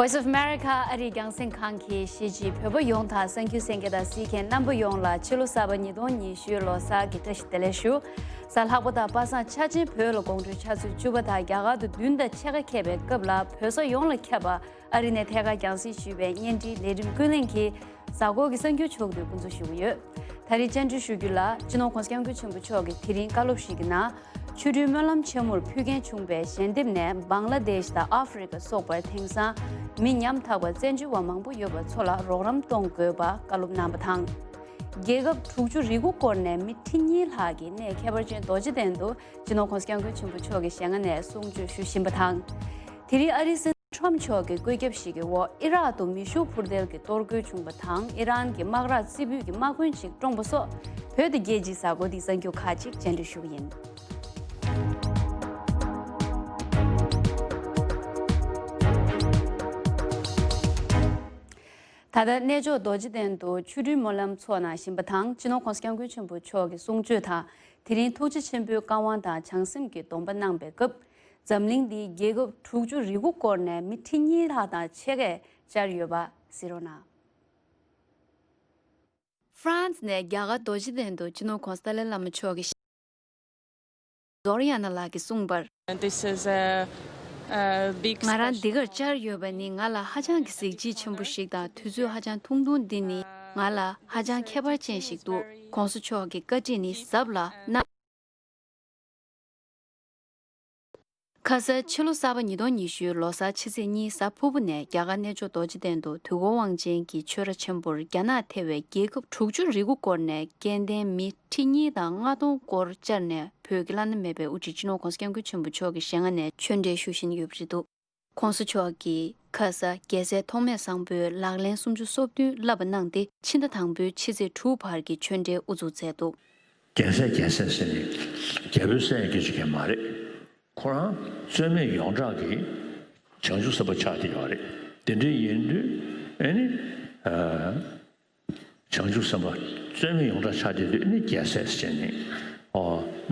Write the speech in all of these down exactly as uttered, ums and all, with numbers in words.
Voice of America ཨ་རིའི་རྒྱང་སྲིང་ཁང་གིས་གཞིས་བྱེས་བོད་པ་ཡོངས་དང་གསར་འགྱུར་གསན་མཁན་དང་གཟིགས་མཁན་རྣམ་པ་ཡོངས་ལ་ཕྱི་ལོ་གསར་པ་ཉིས་སྟོང་ཉི་ཤུའི་ལོ་གསར་གྱི་བཀྲ་ཤིས་བདེ་ལེགས་ཞུ། གཟའ་ལྷག་པ་དང་པ་སངས་འཆར་ཅན་བོད་ལ་དགོང་དྲོའི་ཆུ་ཚོད་བཅུ་པ་དང་རྒྱ་གར་དུ་བདུན་དང་ཕྱེད་ཀ་འཁེལ་བའི་སྐབས་ལ་བོད་ས་ཡོངས་ལ་ཁྱབ་པ་ཨ་རི་ནས་ཐད་ཀར་རྒྱང་སྲིང་ཞུས་པའི་བརྙན་འཕྲིན་ལས་རིམ་ཀུན་གླེང་གིས་གཟའ་འཁོར་གྱི་གསར་འགྱུར་ཕྱོགས་བསྡུས་འགོ་འཛུགས་ཞུ་གི་ཡོད། ད་རེས་བཅར་འདྲི་ཞུ་རྒྱུ་ལ་སྤྱི་ནོར་༸གོང་ས་༸སྐྱབས་མགོན་ཆེན་པོ་མཆོག་གིས་དེ་རིང་བཀའ་སློབ་ཞིག་གི་ནང་། ཆོ་འཕྲུལ་སྨོན་ལམ་ཆེན་མོར་ཕུལ་མཁན་བྱུང་བའི་ཞལ་འདེབས་ནས་བང་ལ་དེཤ་དང་ཨ་ཧྥེ་རི་ཁ་སོགས་པར་དེང་སང་མི་ཉམ་ཐག་པ་བཙན་བྱོལ་བ་མང་པོ་ཡོད་པ་ཚོ་ལ་རོགས་རམ་གཏོང་དགོས་པ་བཀའ་སློབ་གནང་བ་དང་། རྒྱལ་ཁབ་དྲུག་ཅུ་རེ་དགུ་སྐོར་ནས་མི་ཁྲི་གཉིས་ལྷག་གིས་གནས་ཁྱད་པར་ཅན་རྡོ་རྗེ་གདན་དུ་སྤྱི་ནོར་༸གོང་ས་༸སྐྱབས་མགོན་ཆེན་པོ་མཆོག་གི་ཞལ་སྔ་ནས་གསུང་ཆོས་ཞུ་བཞིན་པ་དང་། དེ་རིང་ཨ་རིའི་སྲིད་ཊམ་མཆོག་གི་བཀོད་ཁྱབ་ཞིག་གི་འོག་ཨི་རག་ཏུ་མེ་ཤུགས་འཕུར་མདེལ་གྱི་གཏོར་རྒོལ་བྱུང་བ་དང་ཨི་རན་གྱི་དམག་རགས་རྩེ་ཕུད་ཀྱི་དམག་དཔོན་ཞིག་བཀྲོངས་པ་སོགས་བོད་དང་རྒྱལ་སྤྱིའི་གཟའ་འཁོར་འདིའི་གསར་འགྱུར་ཁག་ཅིག་བཅར་འདྲི་ཞུ་གི་ཡིན། ད་ལྟ་གནས་མཆོག་རྡོ་རྗེ་གདན་དུ་ཆོ་འཕྲུལ་སྨོན་ལམ་ཚོགས་གནང་བཞིན་པ་དང་སྤྱི་ནོར་༸གོང་ས་༸སྐྱབས་མགོན་ཆེན་པོ་མཆོག་གི་གསུང་ཆོས་དང་དེ་རིང་ཐུགས་རྗེ་ཆེན་པོའི་བཀའ་དབང་དང་བྱང་སེམས་ཀྱི་སྡོམ་པ་གནང་པའི་སྐབས། འཛམ་གླིང་འདིའི་རྒྱལ་ཁབ་དྲུག་ཅུ་རེ་དགུ་སྐོར་ནས་མི་ཁྲི་གཉིས་ལྷག་དང་ཕྱེད་ཀས་བཅར་ཡོད་པ་གཟིགས་རོགས་གནང་། ཧྥ་རན་སི་ནས་རྒྱ་གར་རྡོ་རྗེ་གདན་དུ་སྤྱི་ནོར་༸གོང་ས་ཏཱ་ལའི་བླ་མ་མཆོག་གི་ཞལ་ཛོར་ཡ་ན་ལགས་ཀྱིས་གསུངས་པར། This is a, a big ང་རང་འདི་གར་བཅར་ཡོད་པ་ནི་ང་ལ་ཧ་ཅང་གི་གཟི་བརྗིད་ཆེན་པོ་ཞིག་དང་དུས་ཚོད་ཧ་ཅང་ཐུང་ཐུང་འདི་ནི་ང་ལ་ཧ་ཅང་ཁྱད་པར་ཅན་ཞིག་འདུག ༸གོང་ས་མཆོག་གི་བཀའ་དྲིན་ནི་ཟབ་ལ་གནང་། ཁ་སང་ཕྱི་ལོ་གསར་པ་ཉིས་སྟོང་ཉི་ཤུའི་ལོ་གསར་ཕྱི་ཚེས་གཉིས་གཟའ་ཕུར་བུ་ནས་རྒྱ་གར་གནས་མཆོག་རྡོ་རྗེ་གདན་དུ་དུས་འཁོར་དབང་ཆེན་གྱི་ཆོས་ར་ཆེན་པོར་རྒྱ་ནག་ཐེ་བའི་རྒྱལ་ཁབ་དྲུག་ཅུ་རེ་དགུ་སྐོར་ནས་སྐལ་ལྡན་མི་ཁྲི་གཉིས་དང་ལྔ་སྟོང་སྐོར་བཅར་ནས་བོད་ཀྱི་བླ་ན་མེད་པའི་དབུ་ཁྲིད་སྤྱི་ནོར་༸གོང་ས་༸སྐྱབས་མགོན་ཆེན་པོ་མཆོག་གི་ཞལ་སྔ་ནས་ཆོས་འབྲེལ་ཞུ་བཞིན་ཡོད་པ་རེད་འདུག ༸གོང་ས་མཆོག་གིས་ཁ་ས་རྒྱལ་སྲས་ཐོགས་མེད་བཟང་པོའི་ལག་ལེན་སུམ་ཅུ་སོ་བདུན་བསླབ་པ་གནང་སྟེ་ཕྱི་ཟླ་དང་པོའི་ཕྱི་ཚེས་དྲུག་བར་གྱི་ཆོས་འབྲེལ་དབུ་འཛུགས་མཛད་འདུག་རྒྱལ་སྲས་རྒྱལ་སྲས་ཟེར་ནས་རྒྱལ་པོའི་སྲས་ཡང་སྐད་ཆ་གང་མ་རེད། ཁོ་རང་རྩོད་མེད་ཡོངས་གྲགས་ཀྱི་བྱང་ཆུབ་སེམས་དཔའ་ཆགས་བསྡད་ཡོད་རེད། དེ་འདྲ་ཡིན་དུས་ཨེ་ནི་ཨ། བྱང་ཆུབ་སེམས་དཔའ་རྩོད་མེད་ཡོངས་གྲགས་ཆགས་བསྡད་དུས་ཨེ་ནི་རྒྱལ་སྲས་ཟེར་ནས་ཨོ་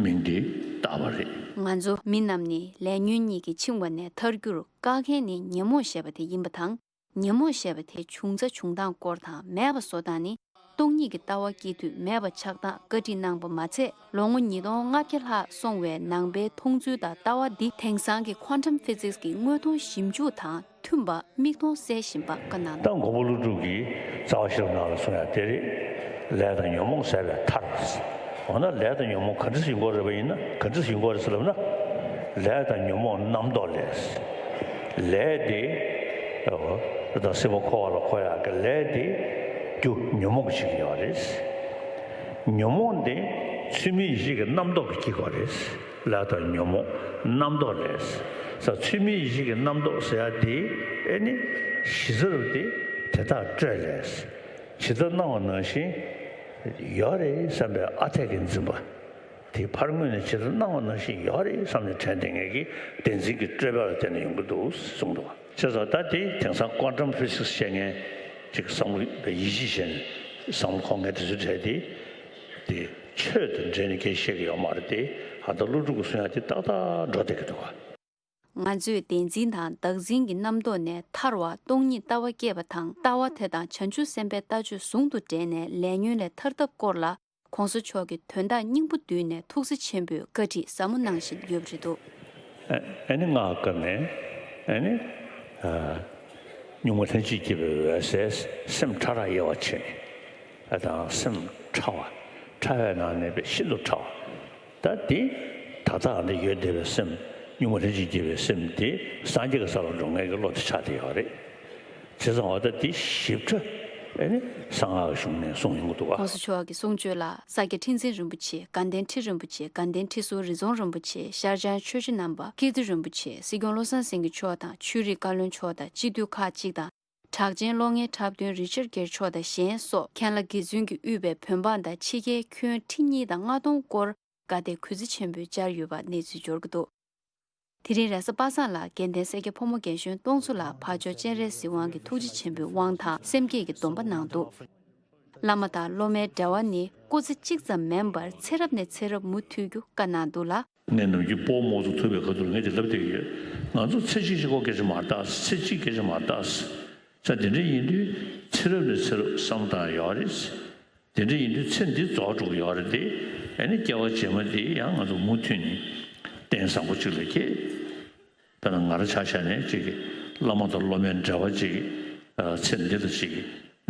མིང་དེ་བཏགས་པ་རེད། ང་ཚོ་མི་རྣམས་ནི་ལས་ཉོན་གཉིས་ཀྱི་འཆིང་བ་ནས་ཐར་རྒྱུར་དཀའ་མཁན་ནི་ཉོན་མོངས་ཞེས་པ་དེ་ཡིན་པ་དང་། ཉོན་མོངས་ཞེས་པ་དེ་བྱུང་རྩ་བྱུང་སྟངས་སྐོར་དང་མེད་པ་བཟོ་སྟངས་ནི་སྟོང་ཉིད་ཀྱི་ལྟ་བ་སྐྱེ་དུས་མེད་པ་ཆགས་སྟངས་བཀའ་འདྲི་གནང་པ་མ་ཚད། ལོ་ངོ་ཉིས་སྟོང་ལྔ་བརྒྱ་ལྷག་སོང་བའི་ནང་པའི་མཐོང་ཚུལ་དང་ལྟ་བ་འདི་དེང་སང་གི་ཁོན་ཊམ་ཕི་ཛིག་སི་གི་དངོས་མཐོང་ཞིབ་འཇུག་དང་མཐུན་པ་མིག་མཐོང་གསལ་བཞིན་པ་བཀའ་གནང་། ད་མགོན་པོ་ཀླུ་སྒྲུབ་ཀྱིས་རྩ་བ་ཤེས་རབ་ནང་ལ་གསུངས་ཡ་དེ་རེད། ལས་དང་ཉོན་མོངས་ཟད་པའི་མཐར། འོ་ན་ལས་དང་ཉོན་མོངས་ག་འདྲ་ཞིག་ཡོང་གི་རེད་པ་ཡིན་ན་ག་འདྲ་ཞིག་ཡོང་གི་རེད་ཟེར་ལབ་ན། ལས་དང་ཉོན་མོངས་རྣམ་རྟོག་ལས། ལས་དེ་ད་སྲིད་པ་འཁོར་བ་ལ་འཁོར་ཡག་གི་ལས་དེ་རྒྱུ་ཉོན་མོངས་ཀྱིས་བྱེད་ཀྱི་ཡོད་རེད། ཉོན་མོངས་དེ་ཚུལ་མིན་ཡིད་བྱེད་ཀྱི་རྣམ་རྟོག་གིས་བསྐྱེད་ཀྱི་ཡོད་རེད། ལས་དང་ཉོན་མོངས་རྣམ་རྟོག་ལས། ས་ཚུལ་མིན་ཡིད་བྱེད་ཀྱི་རྣམ་རྟོག་ཟེར་ཡ་དེ་ཨེ་ནི་གཞི་རྩ་རུ་དེ་དེ་དག་སྤྲོས་ལས། ཇི་ལྟར་སྣང་བ་ནང་བཞིན་ཡོད་རེད་བསམ་པའི་ཨ་འཐས་ཀྱི་འཛིན་པ། དེ་ཕར་ངོས་ནས་ཇི་ལྟར་སྣང་བ་ནང་བཞིན་ཡོད་རེད་བསམ་ནས་དྲན་བསྡད་མཁན་གྱི་བདེན་འཛིན་གྱི་སྤྲོས་པ་ལ་བརྟེན་ནས་ཡོང་གི་འདུག་གསུངས་འདུག་བྱས་ཙང་ད་དེ་དེང་སང་ཀོན་ཊམ་ཕི་ཛིག་སི་བཤད་མཁན་ཅིག་བསམ་བློ་ཡིད་ཆེས་བྱས་ནས་བསམ་བློ་འཁོར་མཁན་དེ་ཚོའི་གྲས་དེ། དེ་ཆོས་དང་འབྲེལ་ནས་སྐད་ཆ་བཤད་ཀྱི་ཡོད་མ་རེད་དེ། ཧ་ད་ཀླུ་སྒྲུབ་ཀྱིས་གསུང་ཡ་དེ་ཏག་ཏག་འགྲོ་བསྡད་ཀྱི་འདུག་ག་ང་ཚོས་བདེན་འཛིན་དང་བདག་འཛིན་གྱི་རྣམ་རྟོག་ནས་ཐར་བར་སྟོང་ཉིད་ལྟ་བ་སྐྱེས་པ་དང་ལྟ་བ་དེ་དང་བྱང་ཆུབ་སེམས་དཔའི་ལྟ་སྤྱོད་ཟུང་དུ་འབྲེལ་ནས་ལས་ཉོན་ལས་ཐར་ཐབས་སྐོར་ལ་༸གོང་ས་མཆོག་གིས་དོན་དག་སྙིང་པོ་བསྡུས་ནས་ཐུགས་རྗེ་ཆེན་པོས་བཀའ་ཁྲིད་ཟབ་མོ་གནང་བཞིན་ཡོད་པ་རེད་འདུག་ཨ་ཨ་ནི་སྔགས་བཀར་ནས་ཨ་ནི་ཨ་གཉུག་མ་ལྷན་ཅིག་སྐྱེས་པའི་འོད་གསལ་སེམས་ཕྲ་རགས་དབྱེ་བ་ཕྱེ་ནས་ཨ་དང་སེམས་ཕྲ་བ་ཕྲ་བའི་ནང་ནས་པའི་ཤིན་ཏུ་ཕྲ་བ། ད་དེ་ད་ལྟ་འདི་ཡོད་བསྡད་པའི་སེམས་གཉུག་མ་ལྷན་ཅིག་སྐྱེས་པའི་སེམས་དེ་སངས་རྒྱས་ཀྱི་ས་ལ་འགྲོ་མཁན་གྱི་བློ་དེ་ཆགས་བསྡད་ཡོད་རེད། བྱས་ཙང་འོ་ད་དེ་ཞིབ་ཕྲ་ཨེ་ནི་གསང་སྔགས་ཀྱི་གཞུང་ནས་གསུངས་ཡོང་གི་འདུག་ག ༸གོང་ས་མཆོག་གི་གསུང་ཆོས་ལ་ས་སྐྱ་ཁྲི་འཛིན་རིན་པོ་ཆེ། དགའ་ལྡན་ཁྲི་རིན་པོ་ཆེ། དགའ་ལྡན་ཁྲི་ཟུར་རི་རྫོང་རིན་པོ་ཆེ། ཤར་བྱང་ཆོས་རྗེ་རྣམ་པ། ཀིརྟི་རིན་པོ་ཆེ། སྲིད་སྐྱོང་བློ་བཟང་སེང་གེ་མཆོག་དང་ཆོས་རིག་བཀའ་བློན་མཆོག་དང་སྤྱི་འཐུས་ཁག་ཅིག་དང་། གྲགས་ཅན་གློག་བརྙན་འཁྲབ་སྟོན་རི་ཅར་གེར་མཆོག་དང་གཞན་སོགས་མཁན་བླ་དགེ་བཙུན་གྱིས་དབུས་པའི་བོད་འབངས་དང་ཕྱི་རྒྱལ་ཁྱོན་ཁྲི་གཉིས་དང་ལྔ་སྟོང་སྐོར་དགའ་དད་གུས་བརྩི་ཆེན་པོས་བཅར་ཡོད་པ་གནས་ཚུལ་འབྱོར་གྱི་འདུག་དེ་རིང་རེས་གཟའ་པ་སངས་ལ་དགེ་ལྡན་སེར་སྐྱ་ཕོ་མོ་རྒན་གཞོན་སྟོང་ཚོ་ལ་ཕར་ཕྱོགས་སྤྱན་རས་གཟིགས་དབང་གི་ཐུགས་རྗེ་ཆེན་པོའི་དབང་དང་སེམས་བསྐྱེད་ཀྱི་སྡོམ་པ་གནང་འདུག་བླ་མ་དང་སློབ་མའི་འབྲེལ་བ་ནི་སྐུ་ཚེ་གཅིག་ཙམ་མིན་པར་ཚེ་རབས་ནས་ཚེ་རབས་མུ་མཐུད་རྒྱུ་བཀའ་གནང་འདུག་ལ། ངས་ནམ་རྒྱུན་སྤོ་བོ་རྨོག་ཚོ་ཐུག་པའི་ཁ་ཐུག་ལ་ངས་དེ་ལབ་བསྡད་ཀྱི་ཡོད། ང་ཚོ་ཚེ་གཅིག་གཅིག་པོ་སྐད་ཆ་མ་བཏགས། ཚེ་གཅིག་སྐད་ཆ་མ་བཏགས། ས་དེ་འདྲ་ཡིན་དུས་ཚེ་རབས་ནས་ཚེ་རབས་བསམ་བཏང་ཡོད་རེད། དེ་འདྲ་ཡིན་དུས་ཚེ་འདི་རྫོགས་འགྲོ་གི་ཡོད་རེད་དེ། ཨ་ནི་སྐྱེ་བ་རྗེས་མ་འདི་ཡང་ང་ཚོ་མུ་མཐུད་ནས་རྟེན་བཟང་པོ་གཅིག་ལ་སྐྱེས། དཔེར་ན་ང་རང་ཆ་བཞག་ནས་ཅིག་བླ་མ་དང་སློབ་མའི་འབྲེལ་བ་ཅིག་ཚེ་འདི་ལ་ཅིག་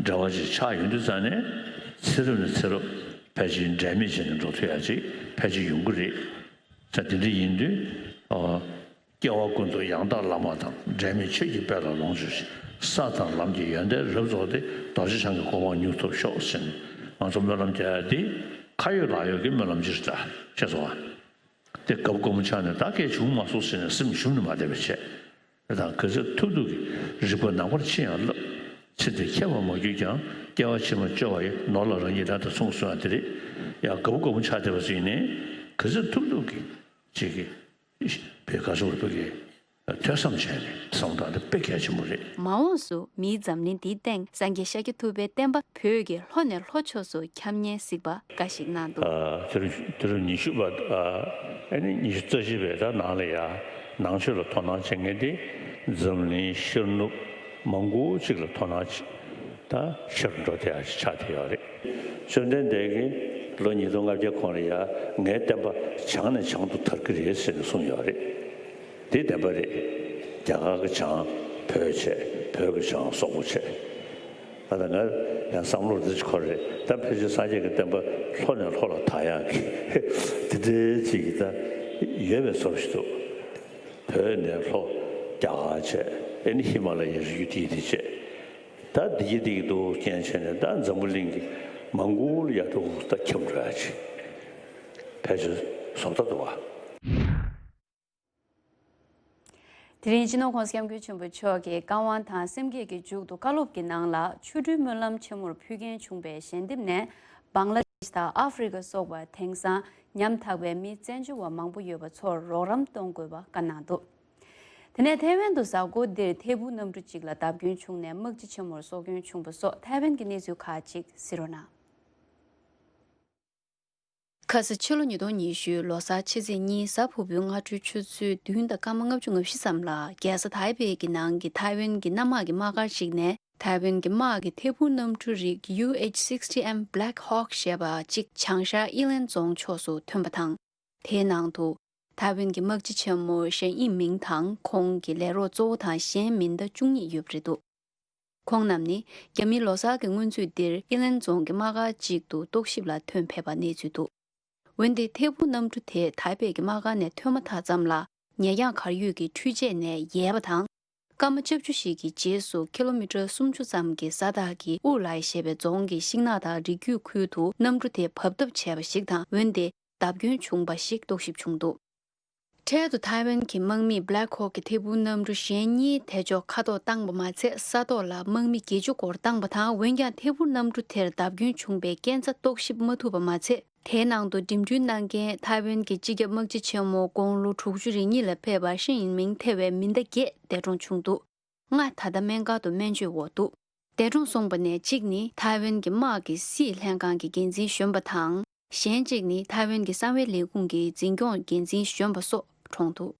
འབྲེལ་བ་ཅིག་ཆགས་ཡོང་དུས་ཙང་ནས་ཚེ་རབས་ནས་ཚེ་རབས་ཕལ་ཆེར་འབྲལ་མེད་བྱས་ནས་འགྲོ་ཐུབ་ཡ་ཅིག་ཕལ་ཆེར་ཡོང་གི་རེད། ས་དེ་འདྲ་ཡིན་དུས། སྐྱེ་བ་ཀུན་ཏུ་ཡང་དག་བླ་མ་དང་། འབྲལ་མེད་ཆོས་ཀྱི་དཔལ་ལ་ལོངས་སྤྱོད་ཅིང་། ས་དང་ལམ་གྱི་ཡོན་ཏན་རབ་རྫོགས་ཏེ། རྡོ་རྗེ་འཆང་གི་གོ་འཕང་མྱུར་ཐོབ་ཤོག་ཟེར་ནས་ང་ཚོ་སྨོན་ལམ་རྒྱག་ཡ་དེ་ཁ་ཡོད་ལག་ཡོད་ཀྱི་སྨོན་ལམ་ཅིག་རེད་ད། ཤེས་སོང་ཨ། དེ་རྒད་པོ་རྒད་མོ་ཆགས་ནས་ད་སྐད་བྱུང་མ་སོང་ཟེར་ནས་སེམས་ཞུམ་ནས་མ་བསྡད་པ་བྱས། དེ་དང་ག་ཚོད་ཐུབ་ཐུབ་ཀྱིས་རིག་པ་ནམ་མཁར་ཕྱིན་ཡང་བསླབ། ཚེ་འདིར་ཁྱད་པར་མ་གྱུར་ཀྱང་། སྐྱེ་བ་ཕྱི་མ་སྐྱོ་བ་ཡི། ནོར་ལ་རང་ཉིད་རང་དང་མཚུངས་གསུང་ཡ་དེ་རེད། ཡང་རྒད་པོ་རྒད་མོ་ཆགས་བསྡད་པ་ཟིན་ནས་ག་ཚོད་ཐུབ་ཐུབ་ཀྱིས་ཅིག་གིས། བོད་ག་ཚོད་བོད་ཀྱི་ཐོས་བསམ་བྱས་ནས་བསམ་བཏང་དེ་དཔེ་གལ་ཆེན་པོ་རེད། མ་འོངས་སུ་མིའི་འཛམ་གླིང་འདིའི་སྟེང་སངས་རྒྱས་ཤཱཀྱ་ཐུབ་པའི་བསྟན་པ་བོད་ཀྱི་ལྷོ་ནས་ལྷོ་ཕྱོགས་སུ་ཁྱབ་ཉེན་གཟིགས་པ་འགའ་ཞིག་གནང་འདུག། ཨ་དུས་རབས་དུས་རབས་ཉི་ཤུ་པ། ཨ་ཨ་ནི་ཉི་ཤུ་རྩ་བཞི་པའི་ད་ནང་ལ་ཡ་ནང་ཆོས་ལ་དོ་སྣང་བྱེད་མཁན་དེ་འཛམ་གླིང་ཤར་ནུབ་མང་པོ་ཅིག་ལ་དོ་སྣང་བྱེད། ད་ཕྱིར་འགྲོ་དེ་ཡང་ཆགས་བསྡད་ཡོད་རེད། བཅོམ་ལྡན་འདས་ཀྱིས་ལོ་ཉིས་སྟོང་ལྔ་བརྒྱ་གོང་ལ་ཡང་ངའི་བསྟན་པ་བྱང་ནས་བྱང་དུ་དར་གྱི་རེད་ཟེར་ནས་གསུངས་ཡོད་རེད། དེ་བདེན་པ་རེད། རྒྱ་གར་གྱི་བྱང་བོད་བྱས། བོད་ཀྱི་བྱང་སོག་པོ་བྱས། ད་ལྟ་ང་ཡང་བསམ་བློར་འདི་འཁོར་རེད། ད་ཕལ་ཆེར་སངས་རྒྱས་ཀྱི་བསྟན་པ་ལྷོ་ནས་ལྷོ་ལ་དར་ཡག་གི་དེ་འདྲའི་ཅིག་ད་ཡོད་པའི་བཟོ་ཞིག་འདུག། བོད་ནས་ལྷོ་རྒྱ་གར་བྱས། ཨེ་ནི་ཧི་མ་ལ་ཡའི་རི་རྒྱུད་དེ་དེ་བྱས། ད་འདི་གི་འདི་གི་འདུག་རྐྱེན་བྱས་ནས་ད་འཛམ་བུ་གླིང་གི་མང་པོ་ལ་ཡ་འགྲོ་ད་ཁྱབ་འགྲོ་ཡ་ཅིག་ཕལ་ཆེར་བཟོ་ལྟ་འདུག་བ། དེ་རིང་སྤྱི་ནོར་༸གོང་ས་༸སྐྱབས་མགོན་ཆེན་པོ་མཆོག་གིས་བཀའ་དབང་དང་སེམས་བསྐྱེད་ཀྱི་མཇུག་ཏུ་བཀའ་སློབ་ཀྱི་ནང་ལ་ཆོ་འཕྲུལ་སྨོན་ལམ་ཆེན་མོར་ཕུལ་མཁན་བྱུང་བའི་ཞལ་འདེབས་ནས། བང་ལ་དེཤ་དང་ཨ་ཧྥེ་རི་ཁ་སོགས་པར་དེང་སང་ཉམ་ཐག་པའི་མི་བཙན་བྱོལ་བ་མང་པོ་ཡོད་པ་ཚོར་རོགས་རམ་གཏོང་དགོས་པ་བཀའ་གནང་འདུག། དེ་ནས་ཐའེ་ཝན་དུ་གཟའ་འཁོར་འདིར་ཐད་འཕུར་གནམ་གྲུ་གཅིག་ལ་བརྡབ་སྐྱོན་བྱུང་ནས་དམག་སྤྱི་ཆེན་མོར་སྲོག་སྐྱོན་བྱུང་བ་སོགས་ཐའེ་ཝན་གྱི་གནས་ཚུལ་ཁག་ཅིག་གཟིགས་རོགས་གནང་། ཁ་ས་ཕྱི་ལོ་ཉིས་སྟོང་ཉི་ཤུ་ལོ་གསར་ཕྱི་ཚེས་གཉིས་གཟའ་ཕུར་བུའི་སྔ་དྲོའི་ཆུ་ཚོད་བདུན་དང་སྐར་མ་ལྔ་བཅུ་ང་བཞི་ཙམ་ལ་རྒྱལ་ས་ཐའེ་པེ་གི་ནང་གི་ཐའེ་ཝན་གྱི་གནམ་དམག་གི་དམག་སྒར་ཞིག་ནས་ཐའེ་ཝན་གྱི་དམག་གི་ཐད་འཕུར་གནམ་གྲུ་རིགས་ཡུ་ཨེཆ་སིག་སི་ཊི་ཨེམ་Black Hawk ཞེས་པ་གཅིག་བྱང་ཤར་ཨི་ལན་རྫོང་ཕྱོགས་སུ་ཐོན་པ་དང་། དེའི་ནང་དུ་ཐའེ་ཝན་གྱི་དམག་སྤྱི་ཆེན་མོ་ཞན་ཨི་མིང་དང་ཁོང་གི་ལས་རོགས་གཙོ་བོ་དང་གཞན་མི་སྣ་བཅུ་གཉིས་ཡོད་པ་རེད་འདུག། ཁོང་རྣམས་ནི་རྒྱ་མིའི་ལོ་གསར་གྱི་སྔོན་ཚུད་འདིར་ཨི་ལན་རྫོང་གི་དམག་སྒར་གཅིག་ཏུ་རྟོག་ཞིབ་ལ་ཐོན་ཕེབས་པ་གནས་ཚུལ་འདུག། འོན་ཏེ་ཐད་འཕུར་གནམ་གྲུ་དེ་ཐའེ་པེ་གི་དམག་སྒར་ནས་ཐོན་མ་ཐག་ཙམ་ལ་ཉེ་འགྱངས་གར་ཡོད་ཀྱི་འཕྲུལ་ཆས་ནས་ཡལ་བ་དང་། སྐར་མ་བཅུ་ཞིག་གི་རྗེས་སུ་ཀི་ལོ་མི་ཊར་སུམ་ཅུ་ཙམ་གྱི་ས་ཐག་གི་ཨུ་ལའེ་ཞེས་པའི་རྫོང་གི་ཤིང་ནགས་དང་རི་རྒྱུད་ཁུལ་དུ་གནམ་གྲུ་དེ་བབས་ཐབས་བྱས་པ་ཞིག་དང་། འོན་ཏེ་བརྡབ་སྐྱོན་བྱུང་བ་ཞིག་རྟོག་ཞིབ་བྱུང་འདུག། འཕྲལ་དུ་ཐའེ་ཝན་གྱི་དམག་མིས་Black Hawk གི་ཐད་འཕུར་གནམ་གྲུ་གཞན་གཉིས་དེ་ཕྱོགས་མཁའ་ཐོག་བཏང་པ་མ་ཚད། ས་ཐོག་ལ་དམག་མི་བརྒྱད་ཅུ་སྐོར་བཏང་པ་དང་། འོན་ཀྱང་ཐད་འཕུར་གནམ་གྲུ་དེར་བརྡབ་སྐྱོན་བྱུང་བའི་རྐྱེན་རྩ་རྟོག་ཞིབ་མ་ཐུབ་པ་མ་ཚད། དེའི་ནང་དུ་འགྲིམ་འགྲུལ་གནང་མཁན་ཐའེ་ཝན་གྱི་སྤྱི་ཁྱབ་དམག་སྤྱི་ཆེན་མོ་དགུང་ལོ་དྲུག་ཅུ་རེ་གཉིས་ལ་ཕེབས་པ་ཧྲི་ཡིན་མིང་ཐེ་བའི་མི་སྣ་བརྒྱད་འདས་གྲོངས་བྱུང་འདུག། ལྔ་ད་ལྟ་སྨན་ཁང་དུ་སྨན་བཅོས་འོག་འདུག། འདས་གྲོངས་སོང་པ་ནས་གཅིག་ནི་ཐའེ་ཝན་གྱི་དམག་གི་སྲིད་ལྷན་ཁང་གི་འགན་འཛིན་གཞོན་པ་དང་། གཞན་གཅིག་ནི་ཐའེ་ཝན་གྱི་གསང་བའི་ལས་ཁུངས་ཀྱི་འཛིན་སྐྱོང་འགན་འཛིན་གཞོན་པ་སོགས་གྲོངས་འདུག།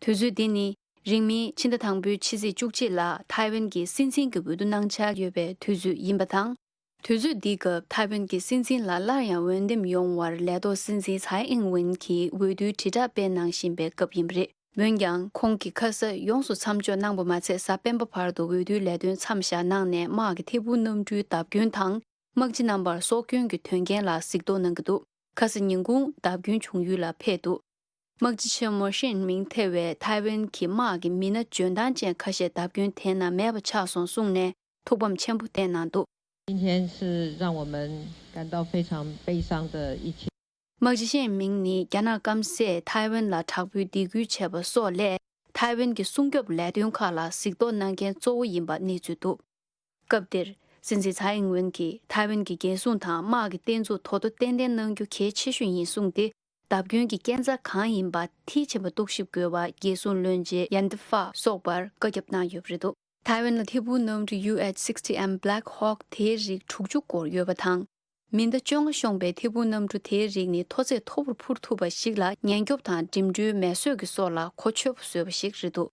དུས་ཚོད་འདི་ནི་རིང་མིན་ཕྱི་ཟླ་དང་པོའི་ཕྱི་ཚེས་བཅུ་གཅིག་ལ་ཐའེ་ཝན་གྱི་སྲིད་འཛིན་གྱི་འོས་བསྡུ་གནང་འཆར་ཡོད་པའི་དུས་ཚོད་ཡིན་པ་དང་། དུས་ཚོད་འདིའི་སྐབས་ཐའེ་ཝན་གྱི་སྲིད་འཛིན་ལ་སླར་ཡང་འོས་འདེམས་ཡོང་བར་ལས་ཐོག་སྲིད་འཛིན་ཚའེ་ཨིང་ཝེན་གྱིས་འོས་བསྡུའི་དྲིལ་བསྒྲགས་སྤེལ་གནང་བཞིན་པའི་སྐབས་ཡིན་པ་རེད། འོན་ཀྱང་ཁོང་གིས་ཁ་ས་ཡོངས་སུ་མཚམས་འཇོག་གནང་པ་མ་ཚད། གཟའ་སྤེན་པ་བར་དུ་འོས་བསྡུའི་ལས་དོན་མཚམས་བཞག་གནང་ནས་དམག་གི་ཐད་འཕུར་གནམ་གྲུའི་བརྡབ་སྐྱོན་དང་། དམག་སྤྱི་རྣམ་པར་སྲོག་སྐྱོན་གྱི་དོན་རྐྱེན་ལ་གཟིགས་རྟོག་གནང་གི་འདུག། ཁ་ས་ཉིན་གུང་བརྡབ་སྐྱོན་བྱུང་ཡུལ་ལ་ཕེབས་འདུག། དམག་སྤྱི་ཆེན་མོ་ཧྲི་ཡིན་མིང་ཐེ་བས་ཐའེ་ཝན་གྱི་དམག་གི་མི་སྣ་འཇོན་ཐང་ཅན་ཁ་ཤས་བརྡབ་སྐྱོན་དེའི་ནང་མེད་པ་ཆགས་སོང་གསུངས་ནས་ཐུགས་ཕམ་ཆེན་པོ་བསྟན་གནང་འདུག། 今天是让我们感到非常悲伤的一天。 དམག་སྤྱི་ཧྲི་ཡིན་མིང་ནི་རྒྱ་ནག་སྐམ་སས་ཐའེ་ཝན་ལ་དྲག་པོའི་སྡིགས་སྐུལ་བྱས་པ་སོགས་ལས་ཐའེ་ཝན་གྱི་སྲུང་སྐྱོབ་ལས་དོན་ཁག་ལ་གཟིགས་རྟོག་གནང་མཁན་གཙོ་བོ་ཡིན་པ་གནས་ཚུལ་འདུག། སྐབས་དེར་སྲིད་འཛིན་ཚའེ་ཨིང་ཝེན་གྱིས་ཐའེ་ཝན་གྱི་རྒྱལ་སྲུང་དང་དམག་གི་བརྟན་ཚུགས་དོ་དོ་ཏན་ཏན་གནང་རྒྱུ་གལ་ཆེ་ཤོས་ཡིན་གསུངས་ཏེ། བརྡབ་སྐྱོན་གྱི་རྐྱེན་རྩ་གང་ཡིན་པ་མཐིལ་ཕྱིན་པ་རྟོག་ཞིབ་དགོས་པ་རྒྱལ་སྲུང་བློན་ཆེན་ཡན་ཏི་ཧྥ་སོགས་པར་བཀའ་ཁྱབ་གནང་ཡོད་པ་རེད་འདུག། ཐའེ་ཝན་ལ་ཐད་འཕུར་གནམ་གྲུ་ཡུ་ཨེཆ་སིག་སི་ཊི་ཨེམ་Black Hawk དེའི་རིགས་དྲུག་ཅུ་སྐོར་ཡོད་པ་དང་། མི་ཟླ་བཅོ་ལྔ་ཤོང་པའི་ཐད་འཕུར་གནམ་གྲུ་དེའི་རིགས་ནི་མཐོ་ཚད་མཐོ་པོར་འཕུར་ཐུབ་པ་ཞིག་ལ་ཉེན་སྐྱོབ་དང་འགྲིམ་འགྲུལ་མེ་གསོད་ཀྱི་སོགས་ལ་གོ་ཆོད་པོ་བཟོས་པ་ཞིག་རེད་འདུག་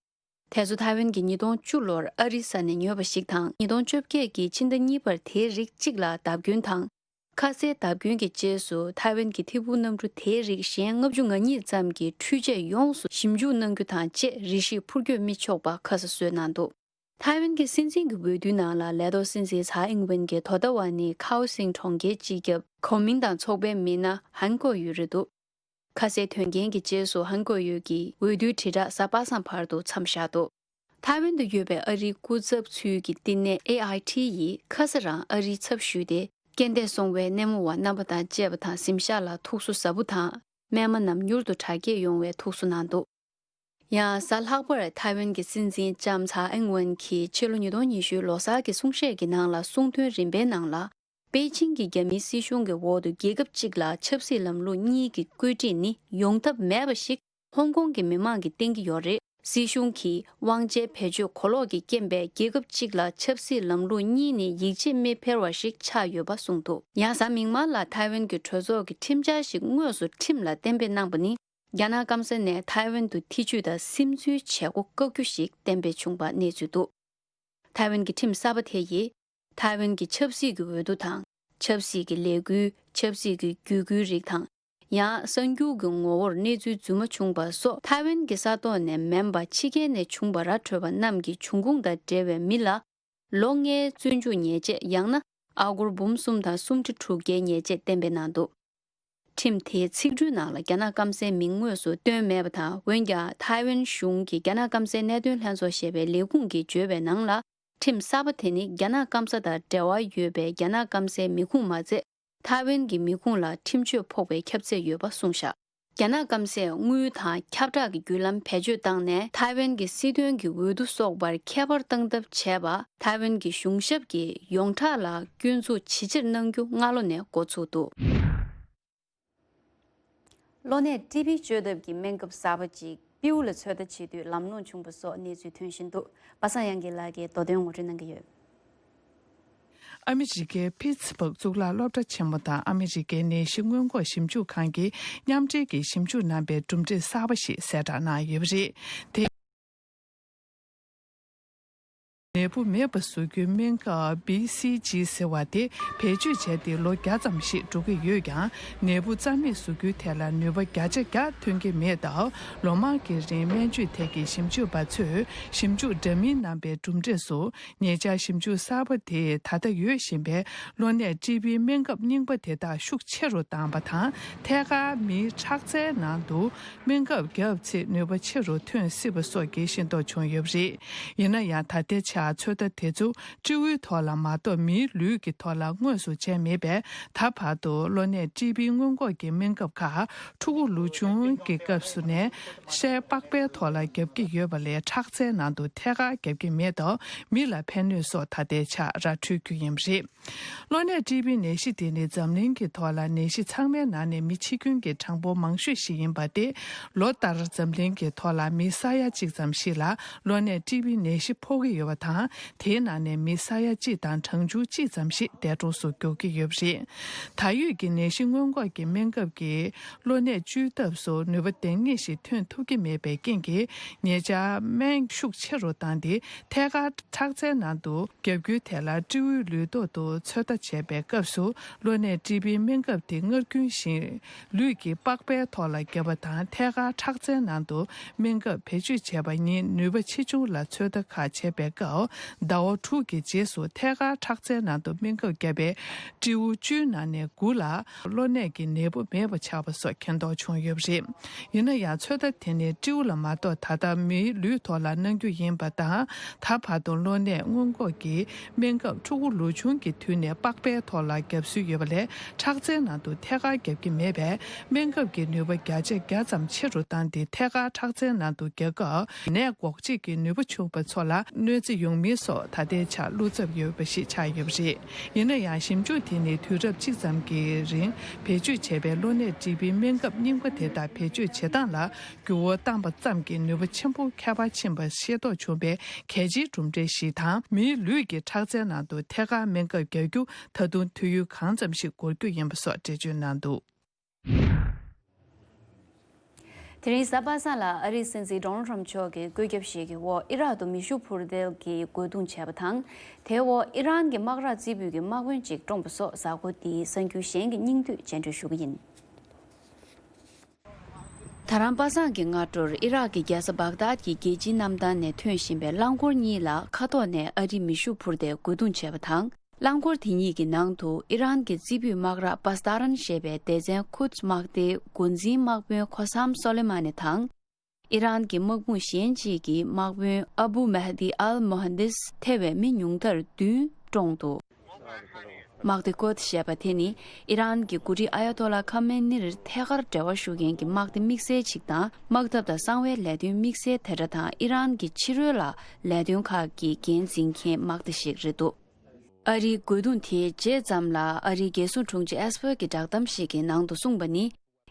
དེ་ཚོ་ཐའེ་ཝན་གྱིས་ཉིས་སྟོང་བཅུ་ལོར་ཨ་རིའི་ས་ནས་ཉོས་པ་ཞིག་དང་། ཉིས་སྟོང་བཅོ་བརྒྱད་ཀྱི་ཕྱི་ཟླ་གཉིས་པར་དེའི་རིགས་གཅིག་ལ་བརྡབ་སྐྱོན་དང་། ཁ་གསལ་བརྡབ་སྐྱོན་གྱི་རྗེས་སུ་ཐའེ་ཝན་གྱི་ཐད་འཕུར་གནམ་གྲུ་དེའི་རིགས་གཞན་ལྔ་བཅུ་ང་གཉིས་ཙམ་གྱི་འཕྲུལ་ཆས་ཡོངས་སུ་ཞིབ་འཇུག་གནང་རྒྱུ་དང་བཅས་རེ་ཞིག་འཕུར་སྐྱོད་མི་ཆོག་པ་ཁ་གསལ་བཟོས་གནང་འདུག་ཐའེ་ཝན་གྱི་སྲིད་འཛིན་གྱི་འོས་བསྡུའི་ནང་ལ་ལས་ཐོག་སྲིད་འཛིན་ཚའེ་ཨིང་ཝེན་གྱིས་དོ་ཟླ་བ་ནི་ཁའོ་སིང་གྲོང་ཁྱེར་སྤྱི་ཁྱབ་གོ་མིང་དང་ཚོགས་པའི་མི་སྣ་ཧན་གོ་ཡུ་རེད་འདུག་ཁ་གསལ་དོན་རྐྱེན་གྱི་རྗེས་སུ་ཧན་གོ་ཡུ་གིས་འོས་བསྡུའི་དྲིལ་བསྒྲགས་གཟའ་པ་སངས་བར་དུ་མཚམས་བཞག་འདུག་ཐའེ་ཝན་དུ་ཡོད་པའི་ཨ་རིའི་སྐུ་ཚབ་ཚུལ་གྱི་བསྟི་གནས་ཨེ་ཨའི་ཊི་ཡིས་ཁ་སང་རང་ཨ་རིའི་ཚབ་ཞུས་ཏེ། རྐྱེན་འདས་སོང་བའི་སྣེ་མོ་བ་རྣམ་པ་དང་བཅས་པ་དང་གཟིམ་ཤག་ལ་ཐུགས་གསོ་ཟབ་པོ་དང་། རྨས་མ་རྣམས་མྱུར་དུ་དྲག་སྐྱེད་ཡོང་བའི་ཐུགས་གསོ་གནང་འདུག་ཡང་གཟའ་ལྷག་པར་ཐའེ་ཝན་གྱི་སྲིད་འཛིན་ལྕམ་ཚའེ་ཨིང་ཝེན་གྱིས་ཕྱི་ལོ་ཉིས་སྟོང་ཉི་ཤུ་ལོ་གསར་གྱི་གསུང་བཤད་ཀྱི་ནང་ལ་གསུང་དོན་རིམ་པའི་ནང་ལ། པེ་ཅིང་གི་རྒྱ་མིའི་སྲིད་གཞུང་གི་འོག་ཏུ་རྒྱལ་ཁབ་གཅིག་ལ་ཆབ་སྲིད་ལམ་ལུགས་གཉིས་ཀྱི་བཀོད་སྒྲིག་ནི་ཡོང་ཐབས་མེད་པ་ཞིག་ཧོང་ཀོང་གི་མི་མང་གིས་བསྟན་གྱི་ཡོད་རེད། སྲིད་གཞུང་གིས་དབང་ཆའི་བེད་སྤྱོད་གོ་ལོག་གིས་རྐྱེན་པས་རྒྱལ་ཁབ་གཅིག་ལ་ཆབ་སྲིད་ལམ་ལུགས་གཉིས་ནི་ཡིད་ཆེས་མི་འཕེར་བ་ཞིག་ཆགས་ཡོད་པ་གསུངས་འདུག་ཡང་གཟའ་མིག་དམར་ལ་ཐའེ་ཝན་གྱི་གྲོས་ཚོགས་ཀྱི་ཁྲིམས་འཆར་ཞིག་དངོས་སུ་ཁྲིམས་ལ་གཏན་འབེབས་གནང་པ་ནི། རྒྱ་ནག་སྐམ་ས་ནས་ཐའེ་ཝན་དུ་ཐེ་ཇུས་དང་སིམ་འཛུལ་བྱེད་སྒོ་བཀག་རྒྱུ་ཞིག་གཏན་འབེབས་བྱུང་པ་གནས་ཚུལ་འདུག་ཐའེ་ཝན་གྱི་ཁྲིམས་གསར་པ་དེ་ཡིས། ཐའེ་ཝན་གྱི་ཆབ་སྲིད་ཀྱི་འོས་བསྡུ་དང་། ཆབ་སྲིད་ཀྱི་ལས་འགུལ། ཆབ་སྲིད་ཀྱི་བརྒྱུད་སྐུལ་རིགས་དང་། ཡང་གསར་འགྱུར་གྱི་ངོ་བོར་གནས་ཚུལ་རྫུན་མ་བྱུང་པ་སོགས་ཐའེ་ཝན་གྱི་ས་ཐོག་ནས་མིན་པ་ཕྱི་རྒྱལ་ནས་བྱུང་བ་ར་འཕྲོད་པ་རྣམས་ཀྱི་འབྱུང་ཁུངས་དང་འབྲེལ་བའི་མི་ལ། ལོ་ལྔའི་བཙོན་འཇུག་ཉེས་ཆད་ཡང་ན་ཨ་སྒོར་འབུམ་གསུམ་དང་སུམ་ཁྲི་དྲུག་བརྒྱའི་ཉེས་ཆད་གཏན་འབེབས་གནང་འདུག་ཁྲིམས་དེའི་ཚིག་འབྲུའི་ནང་ལ་རྒྱ་ནག་སྐམ་སའི་མིང་དངོས་སུ་བཏོན་མེད་པ་དང་། འོན་ཀྱང་ཐའེ་ཝན་གཞུང་གི་རྒྱ་ནག་སྐམ་སའི་གནད་དོན་ལྷན་ཚོགས་ཞེས་པའི་ལས་ཁུངས་ཀྱིས་བརྗོད་པའི་ནང་ལ། ཁྲིམས་གསར་པ་དེ་ནི་རྒྱ་ནག་སྐམ་ས་དང་འབྲེལ་བ་ཡོད་པའི་རྒྱ་ནག་སྐམ་སའི་མི་ཁུངས་མ་ཚད། ཐའེ་ཝན་གྱི་མི་ཁུངས་ལ་ཁྲིམས་གཅོད་ཕོག་པའི་ཁྱབ་ཚད་ཡོད་པ་གསུངས་བཞག་རྒྱ་ནག་སྐམ་སས་དངུལ་དང་ཁྱབ་བསྒྲགས་ཀྱི་བརྒྱུད་ལམ་བེད་སྤྱོད་བཏང་ནས་ཐའེ་ཝན་གྱི་སྲིད་དོན་གྱི་འོས་བསྡུ་སོགས་པར་ཁྱད་པར་བཏང་ཐབས་བྱས་པ། ཐའེ་ཝན་གྱི་གཞུང་ཞབས་ཀྱིས་ཡོངས་གྲགས་ལ་སྐྱོན་འཛུགས་ཇི་ཆེར་གནང་རྒྱུ་སྔ་ལོ་ནས་འགོ་ཚུགས་འདུག་གློ་ནད་ཀྲི་བི་བཅོས་ཐབས་ཀྱི་སྨན་ཁབ་གསར་པ་གཅིག་པིའུ་ལ་ཚོད་ལྟ་བྱེད་དུས་ལམ་ལྷོང་བྱུང་བ་སོགས་གནས་ཚུལ་ཐོན་བཞིན་འདུག་པ་སངས་དབྱངས་སྐྱིད་ལགས་ཀྱིས་མདོ་དོན་ངོ་སྤྲོད་གནང་གི་ཡོད། ཨ་མི་རི་ཀའི་ཕིཊ་སྦུག་གཙུག་ལག་སློབ་གྲྭ་ཆེན་མོ་དང་ཨ་མི་རི་ཀའི་ནད་གཞི་སྔོན་འགོག་ཞིབ་འཇུག་ཁང་གིས་མཉམ་འབྲེལ་གྱིས་ཞིབ་འཇུག་གནང་པའི་གྲུབ་འབྲས་གསར་པ་ཞིག་གསལ་བསྒྲགས་གནང་ཡོད་པ་རེད། དེ། ནད་འབུ་མེད་པ་བཟོ་རྒྱུའི་སྨན་ཁབ་བི་སི་ཇི་ཟེར་བ་དེ་བེད་སྤྱོད་བྱས་ཏེ་ལོ་བརྒྱ་ཙམ་ཞིག་འགྲོ་གི་ཡོད་ཀྱང་། ནད་འབུ་རྩ་མེད་བཟོ་རྒྱུའི་ཐད་ལ་ནུས་པ་བརྒྱ་ཆ་བརྒྱ་ཐོན་གྱི་མེད་སྟབས། ལོ་མང་གི་རིང་སྨན་བཅོས་ཐད་ཀྱི་ཞིབ་འཇུག་པ་ཚོས་ཞིབ་འཇུག་འདྲ་མིན་གནང་པའི་གྲུབ་འབྲས་སུ། ཉེ་ཆར་ཞིབ་འཇུག་གསར་པ་དེས་ད་ལྟ་ཡོད་བཞིན་པའི་གློ་ནད་ཀྲི་བིའི་སྨན་ཁབ་རྙིང་པ་དེ་དག་ཤུགས་ཆེ་རུ་བཏང་བ་དང་། ཐད་ཀར་མིའི་ཁྲག་རྩའི་ནང་དུ་སྨན་ཁབ་བརྒྱབ་ཚེ་ནུས་པ་ཆེ་རུ་ཐོན་སྲིད་པ་སོགས་ཀྱི་ཤེས་རྟོགས་བྱུང་ཡོད་པ་རེད། ཡིན་ན་ཡང་། ད་ལྟའི་ཆར་ཚོད་ལྟ་དེ་ཚོ་སྤྲེའུའི་ཐོག་ལ་མ་གཏོགས་མིའི་ལུས་ཀྱི་ཐོག་ལ་དངོས་སུ་བྱས་མེད་པས། ད་བར་དུ་གློ་ནད་ཀྲི་བིའི་སྔོན་འགོག་གི་སྨན་ཁབ་ཁག་ཕྲུ་གུ་ལོ་ཆུང་གི་སྐབས་སུ་ནས་ཤའི་པགས་པའི་ཐོག་ལ་བརྒྱབ་ཀྱི་ཡོད་པ་ལས། ཁྲག་རྩའི་ནང་དུ་ཐད་ཀར་བརྒྱབ་ཀྱི་མེད་སྟབས། མི་ལ་ཕན་ནུས་སོགས་ད་ལྟའི་ཆར་ར་འཕྲོད་རྒྱུ་ཡིན་པ་རེད། གློ་ནད་ཀྲི་བི་ནད་གཞི་དེ་ནི་འཛམ་གླིང་གི་ཐོག་ལ་ནད་གཞི་ཚང་མའི་ནང་ནས་མི་འཆི་སྐྱོན་གྱི་གྲངས་འབོར་མང་ཤོས་ཤིག་ཡིན་པ་སྟེ། ལོ་ལྟར་འཛམ་གླིང་གི་ཐོག་ལ་མི་ས་ཡ་གཅིག་ཙམ་ཞིག་ལ་གློ་ནད་ཀྲི་བི་ནད་གཞི་ཕོག་གི་ཡོད་པ་དང་། དེའི་ནང་ནས་མི་ས་ཡ་གཅིག་དང་གྲངས་ཆུང་གཅིག་ཙམ་ཞིག་འདས་གྲོངས་སུ་འགྱུར་གྱི་ཡོད་པ་རེད། ད་ཡོད་ཀྱི་ནད་གཞི་སྔོན་འགོག་གི་སྨན་ཁབ་ཀྱིས་གློ་ནད་བཅོས་ཐབས་སུ་ནུས་པ་ལྡང་ངེས་ཤིག་ཐོན་ཐུབ་ཀྱི་མེད་པའི་རྐྱེན་གྱིས། ཉེ་ཆར་སྨན་ཤུགས་ཆེ་རུ་བཏང་སྟེ། ཐད་ཀར་ཁྲག་རྩའི་ནང་དུ་བརྒྱབ་རྒྱུའི་ཐད་ལ་སྤྲེའུའི་ལུས་ཐོག་ཏུ་ཚོད་ལྟ་བྱས་པའི་སྐབས་སུ། གློ་ནད་ཀྲི་བིའི་སྨན་ཁབ་དེ་སྔར་རྒྱུན་བཞིན་ལུས་ཀྱི་པགས་པའི་ཐོག་ལ་བརྒྱབ་པ་དང་། ཐད་ཀར་ཁྲག་རྩའི་ནང་དུ་སྨན་ཁབ་བེད་སྤྱོད་བྱས་པ་གཉིས་ནུས་པ་ཆེ་ཆུང་ལ་ཚོད་ལྟ་ཁག་བྱས་པའི་སྐབས། ཟླ་བ་དྲུག་གི་རྗེས་སུ་ཐད་ཀར་ཁྲག་རྩའི་ནང་དུ་སྨན་ཁབ་བརྒྱབ་པའི་སྤྲེའུ་བཅུའི་ནང་ནས་དགུ་ལ་གློ་ནད་ཀྱི་ནད་འབུ་མེད་པ་ཆགས་པ་སོགས་མཁྱེན་རྟོགས་བྱུང་ཡོད་པ་རེད། ཡིན་ན་ཡང་། ཚོད་ལྟ་དེ་ནི་སྤྲེའུ་ལ་མ་གཏོགས་ད་ལྟ་མིའི་ལུས་ཐོག་ལ་གནང་རྒྱུ་ཡིན་པ་དང་། ད་བར་དུ་གློ་ནད་སྔོན་འགོག་གི་སྨན་ཁབ་ཕྲུ་གུ་ལོ་ཆུང་གི་དུས་ནས་པགས་པའི་ཐོག་ལ་བརྒྱབ་སྲོལ་ཡོད་པ་ལས། ཁྲག་རྩའི་ནང་དུ་ཐད་ཀར་བརྒྱབ་ཀྱི་མེད་པས། སྨན་ཁབ་ཀྱི་ནུས་པ་བརྒྱ་ཆ་བརྒྱ་ཙམ་ཆེ་རུ་བཏང་སྟེ། ཐད་ཀར་ཁྲག་རྩའི་ནང་དུ་བརྒྱབ་སྐབས་ནད་འགོག་བྱེད་ཀྱི་ནུས་པ་ཆུང་བ་ཚོ་ལ་གནོད་འཚེ་ཡོང་ མི་སོགས་ད་ལྟའི་ཆར་བློ་འཚབ་ཡོད་པ་ཞིག་ཆགས་ཡོད་པ་རེད། ཡིན་ན་ཡང་ཞིབ་འཇུག་དེ་ནི་དུས་རབས་གཅིག་ཙམ་གྱི་རིང་བེད་སྤྱོད་བྱས་པའི་གློ་ནད་ཀྲི་བིའི་སྨན་ཁབ་རྙིང་པ་དེ་དག་བེད་སྤྱོད་བྱེད་སྟངས་ལ་འགྱུར་བ་བཏང་པ་ཙམ་གྱིས་ནུས་པ་ཆེན་པོ་ཁྱད་པར་ཕྱིན་པ་ཤེས་རྟོགས་བྱུང་བའི་གལ་ཆེའི་གྲུབ་འབྲས་ཤིག་དང་། མིའི་ལུས་ཀྱི་ཁྲག་རྩའི་ནང་དུ་ཐད་ཀར་སྨན་ཁབ་རྒྱག་རྒྱུ་ད་དུང་དུས་ཡུན་གང་ཙམ་ཞིག་འགོར་རྒྱུ་ཡིན་པ་སོགས་འགྲེལ་བརྗོད་གནང་འདུག། དེ་རིང་གཟའ་པ་སངས་ལ་ཨ་རིའི་སྲིད་འཛིན་ཌོ་ནལ་ཊམ་མཆོག་གིས་བཀོད་ཁྱབ་ཞིག་གི་འོག་ཨི་རག་ཏུ་མེ་ཤུགས་འཕུར་མདེལ་གྱི་རྒོལ་རྡུང་བྱས་པ་དང་། དེའི་འོག་ཨི་རན་གྱི་དམག་ར་རྩེ་ཕུད་ཀྱི་དམག་དཔོན་གཅིག་བཀྲོངས་པ་སོགས་གཟའ་འཁོར་འདིའི་གསར་འགྱུར་གཞན་གྱི་སྙིང་བསྡུས་སྤྱན་འགྲོལ་ཞུ་གི་ཡིན། ད་རང་པ་སངས་ཀྱི་སྔ་དྲོར་ཨི་རག་གི་རྒྱལ་ས་བག་དཱད་ཀྱི་རྒྱལ་སྤྱིའི་གནམ་ཐང་ནས་ཐོན་བཞིན་པའི་རླངས་འཁོར་གཉིས་ལ་མཁའ་ཐོག་ནས་ཨ་རིའི་མེ་ཤུགས་འཕུར་མདེལ་རྒོལ་རྡུང་བྱས་པ་དང་། རླངས་འཁོར་དེ་གཉིས་ཀྱི་ནང་དུ་ཨི་རན་གྱི་རྩེ་ཕུད་དམག་ར་པ་སྟ་རན་ཞེས་པའི་སྡེ་ཚན་ཀུད་དམག་སྡེའི་འགོ་འཛིན་དམག་དཔོན་ཁོ་སམ་སོ་ལེ་མ་ནི་དང་། ཨི་རན་གྱི་དམག་དཔུང་གཞན་གཅིག་གི་དམག་དཔོན་ཨ་བུ་མེ་ཧ་དི་ཨལ་མོ་ཧན་དིས་ཐེ་བའི་མི་ཉུང་མཐར་བདུན་བཀྲོངས་འདུག། དམག་སྡེ་ཀོད་ཞེས་པ་དེ་ནི་ཨི་རན་གྱི་འགོ་ཁྲིད་ཨ་ཡ་ཏོ་ལ་ཁ་མེ་ནིར་ཐད་ཀར་འབྲེལ་བ་ཞུ་མཁན་གྱི་དམག་སྡེ་དམིགས་བསལ་ཅིག་དང་། དམག་འཐབ་དང་གསང་བའི་ལས་དོན་དམིགས་བསལ་དེ་འདྲ་དང་ཨི་རན་གྱི་ཕྱི་རོལ་ལ་ལས་དོན་ཁག་གི་འགན་འཛིན་མཁན་དམག་སྡེ་ཞིག་རེད་འདུག། ཨ་རིའི་རྒོལ་རྡུང་དེའི་རྗེས་ཙམ་ལ་ཨ་རིའི་རྒྱལ་སྲུང་དྲུང་ཆེ་ཨེས་པར་གྱིས་བསྒྲགས་གཏམ་ཞིག་གི་ནང་དུ་གསུངས་པ་ནི།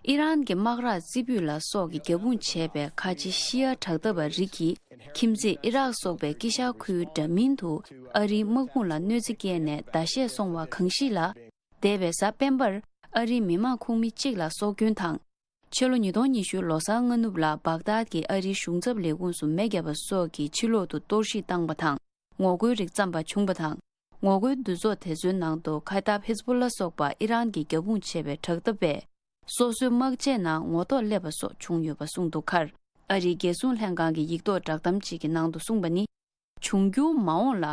ཨི་རན་གྱི་དམག་ར་རྩེ་ཕུད་ལ་སོགས་ཀྱི་རྒྱབ་དཔུང་བྱས་པའི་ཁ་ཆེ་ཤི་ཡ་དྲག་འཐབ་པ་རིགས་ཀྱིས་ཁྱིམ་མཚེས་ཨི་རག་སོགས་པའི་དཀྱིལ་ཤར་ཁུལ་འདྲ་མིན་དུ་ཨ་རིའི་དམག་དཔུང་ལ་གནོད་འཚེ་བསྐྱལ་ནས་ཟླ་ཤས་སོང་བ་གང་ཞིག་ལ། འདས་པའི་གཟའ་སྤེན་པར་ཨ་རིའི་མི་མང་ཁོངས་མི་གཅིག་ལ་སྲོག་སྐྱོན་དང་། ཕྱི་ལོ་ཉིས་སྟོང་ཉི་ཤུ་ལོ་གསར་སྔ་ནུབ་ལ་བག་དཱད་ཀྱི་ཨ་རིའི་གཞུང་ཚབ་ལས་ཁུངས་སུ་མེ་བརྒྱབ་པ་སོགས་ཀྱིས་ཕྱི་ལོག་ཏུ་གཏོར་བཤིག་བཏང་བ་དང་། ངོ་རྒོལ་རིགས་བརྩམས་པ་བྱུང་བ་དང་། ངོ་རྒོལ་འདུ་ཚོགས་དེ་ཚོའི་ནང་དུ་ཁ་ཏཱབ་ཧིས་བུ་ལ་སོགས་པ་ཨི་རན་གྱིས་རྒྱབ་དཔུང་བྱས་པའི་དྲག་འཐབ་པས། སོ་སོའི་དམག་ཆས་ནང་ངོ་ཐོག་སླེབས་པ་སོགས་བྱུང་ཡོད་པ་གསུངས་འདུག་ཁར། ཨ་རིའི་རྒྱལ་སྲུང་ལྷན་ཁང་གི་ཡིག་ཐོག་བསྒྲགས་གཏམ་གཅིག་གི་ནང་དུ་གསུངས་པ་ནི། འབྱུང་འགྱུར་མ་འོངས་ལ།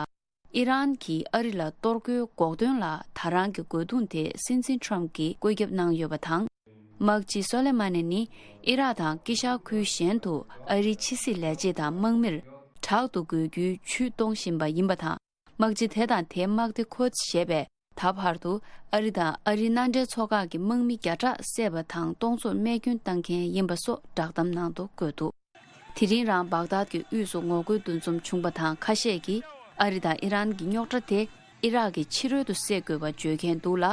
ཨི་རན་གྱིས་ཨ་རི་ལ་གཏོར་རྒོལ་འགོག་དོན་ལ་ད་རང་གི་རྒོལ་རྡུང་དེ་སྲིད་འཛིན་ཊམ་གྱིས་བཀོད་ཁྱབ་གནང་ཡོད་པ་དང་། དམག་སྤྱི་སོ་ལེ་མ་ནི་ནི་ཨི་རག་དང་དཀྱིལ་ཤར་ཁུལ་གཞན་དུ་ཨ་རིའི་ཕྱི་སྲིད་ལས་བྱེད་དང་དམག་མིར་དྲག་ཏུ་རྒོལ་རྒྱུའི་ཇུས་གཏོང་བཞིན་པ་ཡིན་པ་དང་། དམག་སྤྱི་དེ་དང་དེའི་དམག་སྡེ་ཁོ་ཞེས་པས་ད་བར་དུ་ཨ་རི་དང་ཨ་རིའི་མནའ་འབྲེལ་ཚོགས་ཁག་གི་དམག་མི་བརྒྱ་ཕྲག་བསད་པ་དང་སྟོང་ཚོར་རྨས་སྐྱོན་བཏང་མཁན་ཡིན་པ་སོགས་བསྒྲགས་གཏམ་ནང་དུ་བཀོད་འདུག། དེ་རིང་རང་བག་དཱད་ཀྱི་དབུས་སུ་ངོ་རྒོལ་འདུ་འཛོམས་བྱུང་བ་དང་། ཁ་ཤས་ཀྱིས་ཨ་རི་དང་ཨི་རན་གྱི་རྙོག་དྲ་དེ་ཨི་རག་གི་ཕྱི་རོལ་དུ་སེལ་དགོས་པ་བརྗོད་མཁན་འདུག་ལ།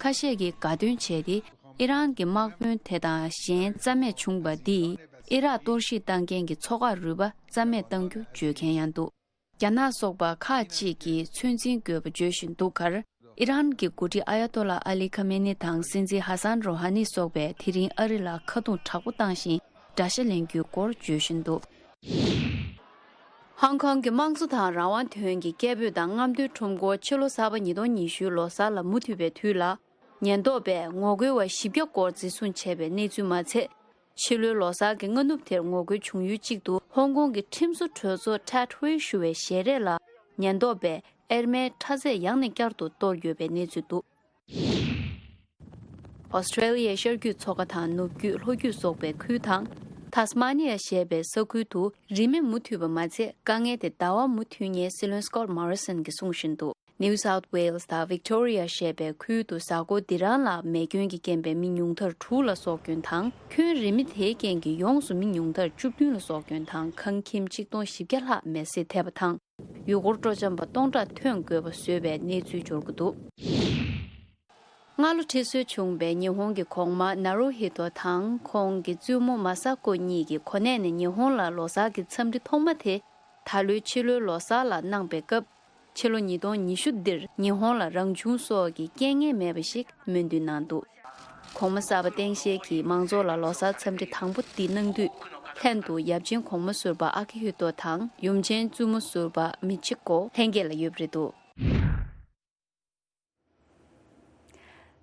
ཁ་ཤས་ཀྱིས་དགའ་སྟོན་བྱས་ཏེ་ཨི་རན་གྱི་དམག་དཔོན་དེ་དང་གཞན་རྩ་མེད་བྱུང་བ་འདིས་ཨི་རག་གཏོར་བཤིག་བཏང་མཁན་གྱི་ཚོགས་ཁག་རུས་པ་རྩ་མེད་གཏང་རྒྱུ་བརྗོད་མཁན་ཡང་འདུག། རྒྱ་ནག་སོགས་པ་ཁག་ཅིག་གིས་ཚོད་འཛིན་དགོས་པ་བརྗོད་བཞིན་འདུག་ཁར། ཨི་རན་གྱི་འགོ་ཁྲིད་ཨ་ཡ་ཏོ་ལ་ཨ་ལི་ཁ་མེ་ནི་དང་སྲིད་འཛིན་ཧ་སན་རོ་ཧ་ནི་སོགས་པས་དེ་རིང་ཨ་རི་ལ་ཁ་རྡུང་དྲག་པོ་བཏང་ཞིང་དགྲ་ཤ་ལེན་རྒྱུའི་སྐོར་བརྗོད་བཞིན་འདུག། ཧང་ཀོང་གི་དམངས་གཙོ་དང་རང་དབང་དོན་གྱི་སྐད་འབོད་དང་རྔམ་སྟོན་ཁྲོམ་སྐོར་ཕྱི་ལོ་གསར་པ་ཉིས་སྟོང་ཉི་ཤུ་ལོ་གསར་ལ་མུ་མཐུད་པའི་དུས་ལ། ཉེན་རྟོག་པས་ངོ་རྒོལ་བ་བཞི་བརྒྱ་སྐོར་འཛིན་བཟུང་བྱས་པའི་གནས་ཚུལ་མ་ཚད། ཕྱི་ལོའི་ལོ་གསར་གྱི་སྔ་ནུབ་དེར་ངོ་རྒོལ་བྱུང་ཡུལ་གཅིག་ཏུ་ཧོང་ཀོང་གི་ཁྲིམས་བཟོ་གྲོས་ཚོགས་ཐད་ཧུའེ་ཞུ་བའི་ཞལ་རས་ལ་ཉེན་རྟོག་པས་ཨེར་མའི་ཁྲ་ཚད་ཡང་ནས་བསྐྱར་དུ་གཏོར་ཡོད་པའི་གནས་ཚུལ་འདུག། ཨོ་སི་ཁྲེ་ལི་ཡའི་ཤར་རྒྱུད་མཚོ་ཁ་དང་ནུབ་རྒྱུད་ལྷོ་རྒྱུད་སོགས་པའི་ཁུལ་དང་། ཐཱ་སི་མ་ནི་ཡ་ཞེས་པའི་ས་ཁུལ་དུ་རི་མེ་མུ་མཐུད་པ་མ་ཚད་དཀའ་ངལ་དེ་ཟླ་བ་མུ་མཐུད་མཁན་སྲིད་བློན་སྐོད་མོ་རི་སན་གྱིས་གསུངས་བཞིན་འདུག། ནིའུ་སའུཐ་ཝེལ་སི་དང་ཝིག་ཏོ་རི་ཡ་ཞེས་པའི་ཁུལ་དུ་གཟའ་འཁོར་འདི་རང་ལ་མེ་སྐྱོན་གྱི་རྐྱེན་པས་མི་ཉུང་མཐར་དྲུག་ལ་སྲོག་སྐྱོན་དང་། ཁྱོན་རི་མེ་དེའི་རྐྱེན་གྱིས་ཡོངས་སུ་མི་ཉུང་མཐར་བཅུ་བདུན་ལ་སྲོག་སྐྱོན་དང་ཁང་ཁྱིམ་ཆིག་སྟོང་བཞི་བརྒྱ་ལྷག་མེ་བསྲེགས་ཐེབས་པ་དང་། ཡུལ་སྐོར་སྤྲོ་འཆམ་པ་སྟོང་ཕྲག་ཐོན་དགོས་པ་བཟོས་པའི་གནས་ཚུལ་འབྱོར་གྱི་འདུག། སྔ་ལོ་ཁྲི་གསོལ་བྱུང་བའི་ཉི་ཧོང་གི་གོང་མ་ནཱ་རུ་ཧི་ཏོ་དང་ཁོང་གི་བཙུན་མོ་མ་ས་ཀོ་གཉིས་ཀྱིས་གོ་གནས་ནས་ཉི་ཧོང་ལ་ལོ་གསར་གྱི་འཚམས་འདྲི་ཐོག་མ་དེ། ད་ལོའི་ཕྱི་ལོའི་ལོ་གསར་ལ་གནང་པའི་སྐབས། ཕྱི་ལོ་ཉིས་སྟོང་ཉི་ཤུ་འདིར་ཉི་ཧོང་ལ་རང་བྱུང་སོགས་ཀྱི་རྐྱེན་ངན་མེད་པ་ཞིག་སྨོན་འདུན་གནང་འདུག། གོང་མ་གསར་པ་སྟངས་དཔྱལ་གྱིས་མང་ཚོགས་ལ་ལོ་གསར་འཚམས་འདྲི་དང་པོ་འདི་གནང་དུས། ལྷན་དུ་ཡབ་ཆེན་གོང་མ་ཟུར་པ་ཨ་ཀི་ཧི་ཏོ་དང་ཡུམ་ཆེན་བཙུན་མོ་ཟུར་པ་མི་ཆི་ཀོ་ལྷན་རྒྱས་ལ་ཡོད་པ་རེད་འདུག།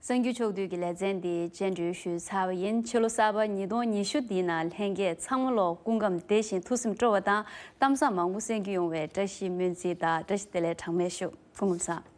གསར་འགྱུར་ཕྱོགས་བསྡུས་ཀྱི་ལེ་ཚན་འདི་རྗེས་འགྲོ་ཞུས་ཚར་བ་ཡིན། ཕྱི་ལོ་གསར་པ་ཉིས་སྟོང་ཉི་ཤུ་འདིའི་ནང་ལྷན་རྒྱས་ཚང་མ་ལོ་སྐུ་ཁམས་བདེ་ཞིང་ཐུགས་སེམས་སྤྲོ་བ་དང་གཏམ་བཟང་མང་པོ་གསན་རྒྱུ་ཡོང་བའི་བཀྲ་ཤིས་སྨོན་ཚིག་དང་བཀྲ་ཤིས་བདེ་ལེགས་གྲངས་མེད་ཞུ། སྐུ་ཁམས་བཟང་།